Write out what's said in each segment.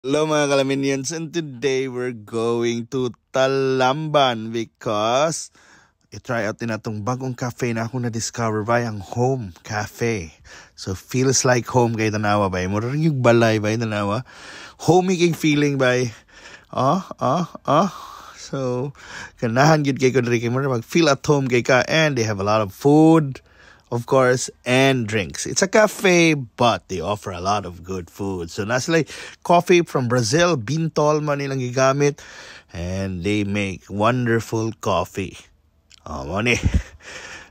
Hello, mga kalaminians, and today we're going to Talamban because i-try out din natong bagong cafe na akong na-discover by ang Home Cafe. So feels like home kay tanawa ba? Mura rin yung balay ba tanawa? Homey king feeling ba? Ah. So ganahan gyud kay ko diri kay mura mag feel at home kay ka, and they have a lot of food, of course, and drinks. It's a cafe, but they offer a lot of good food. So, naa sila'y coffee from Brazil, Bintol man nilang gigamit, and they make wonderful coffee. Oh, mao ni.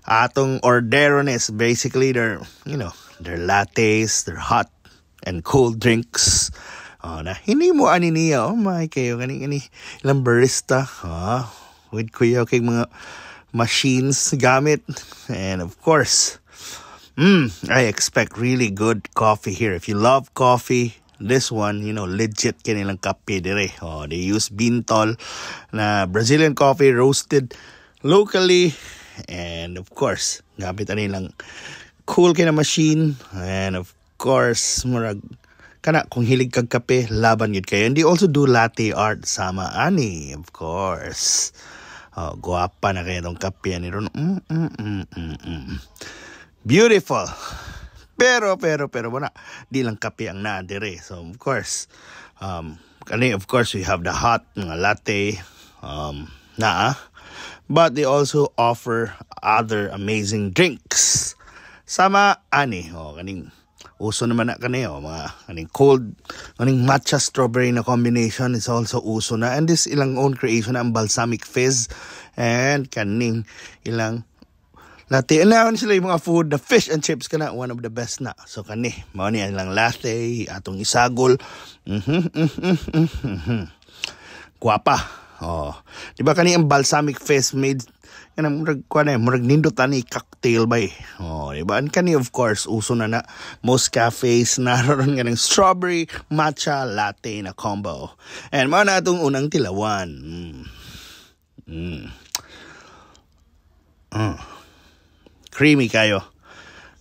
Atong orderon is basically their lattes, their hot and cold drinks. Oh, na hindi mo ani niya. Oh my kayo kani kani ilang barista. Ah, with kuya kay mga machines gamit. And of course, I expect really good coffee here. If you love coffee, this one, legit kanilang kape dire. Oh, they use Bintol na Brazilian coffee roasted locally. And of course, gamit nilang cool kay na machine. And of course, murag kana kung hilig kag kape, laban gyud kayo. And they also do latte art sama ani, of course. Oh, guwapa na kayo tong kape ni ron. Beautiful. Pero, pero, pero, wala. Di lang kape ang naa dire. So, of course, kani, of course, we have the hot mga latte, naa. But they also offer other amazing drinks. Sama, ani, oh, kaning, uso naman na kani, oh, mga kaning cold, kaning matcha strawberry na combination is also uso na. And this ilang own creation ang balsamic fizz and kaning ilang latte. And naa sila yung mga food, the fish and chips kana one of the best na. So kani, mao ni ilang latte, atong isagol. Guwapa. Oh. Di ba kani ang balsamic fizz made kanang murag kuan eh, murag nindot ani cocktail ba eh. Oh, di ba? And kani, of course, uso na na most cafes naroon kanang strawberry matcha latte na combo. And mao na atong unang tilawan. Creamy kayo.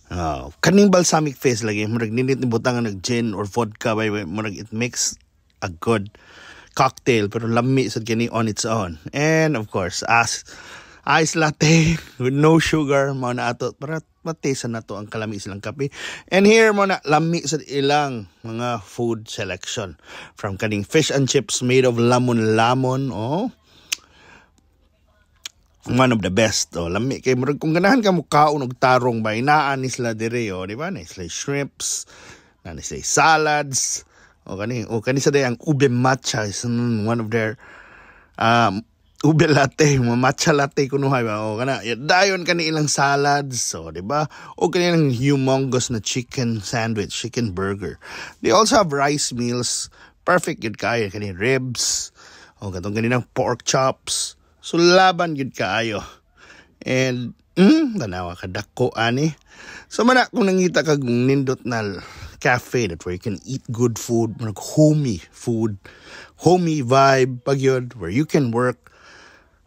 Oh, kaning balsamic fizz lagi murag nindot ni butangan nag gin or vodka ba, murag it makes a good cocktail, pero lami sad kini on its own. And of course, as ice latte with no sugar mao na ato para ma-taste na to ang kalami silang kape. And here mo na lami sa ilang mga food selection. From kaning fish and chips made of lamon lamon, oh. One of the best, oh. Lami kay murag kung ganahan ka mo kaon og tarong ba, naa ni sila dire, oh, di ba? Na sila shrimps, naa ni sila salads. O kani sa day ang ube matcha is one of their ube latte, mga matcha latte kunuhay ba. O kana, dayon kani ilang salads, so di ba? O kanilang humongous na chicken sandwich, chicken burger. They also have rice meals. Perfect gyud kaayo kani ribs. O katong kaninang pork chops. So laban gyud kaayo. And tanawa kadako ani. So mana kung nangita kag nindot na cafe that where you can eat good food, murag homey food, homey vibe pagyud, where you can work.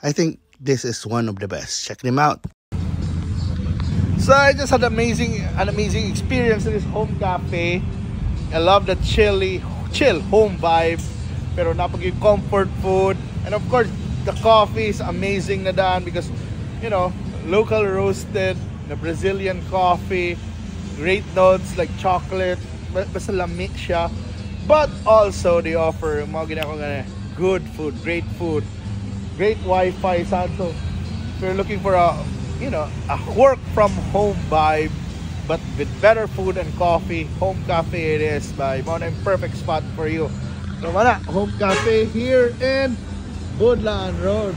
I think this is one of the best. Check them out. So I just had an amazing experience in this Home Cafe. I love the chill home vibe. Pero napag yung comfort food. And of course, the coffee is amazing na daan because, local roasted, the Brazilian coffee, great notes like chocolate, basta lami siya. But also, they offer mga ginako nga good food, great food, great Wi-Fi sad. So, if you're looking for a work from home vibe, but with better food and coffee, Home Cafe it is by mao na yung perfect spot for you. So, wala, Home Cafe here in Budlaan Road.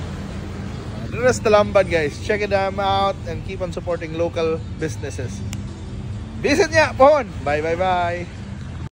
Dito sa Talamban, guys. Check it out and keep on supporting local businesses. Visit niya, pohon! Bye, bye, bye!